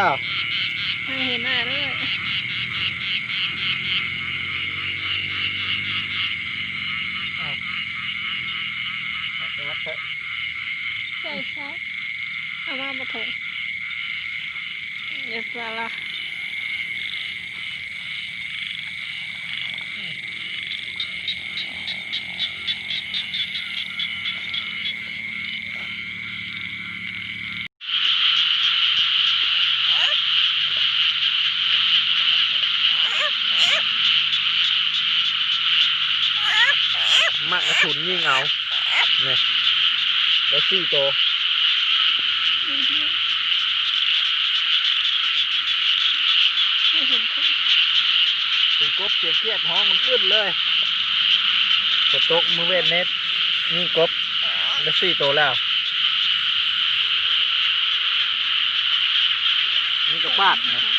ອ້າວ ໃຫ້ເຫັນໜ້າເດີ. ໃສ່ ໃສ່ ເອົາມາບໍ່ຖົງ ເອີ ສາລະ. ມັກກະທຸນຍິງເອົາ ນີ້ ໄດ້ສີ່ໂຕ. ເຫັນກົບ ເສຍງກຽດຮ້ອງບຶດເລີຍ. ຝົນຕົກມື້ເວັນນີ້ ຍິງກົບໄດ້ສີ່ໂຕແລ້ວ. ນີ້ກະປາດນະ.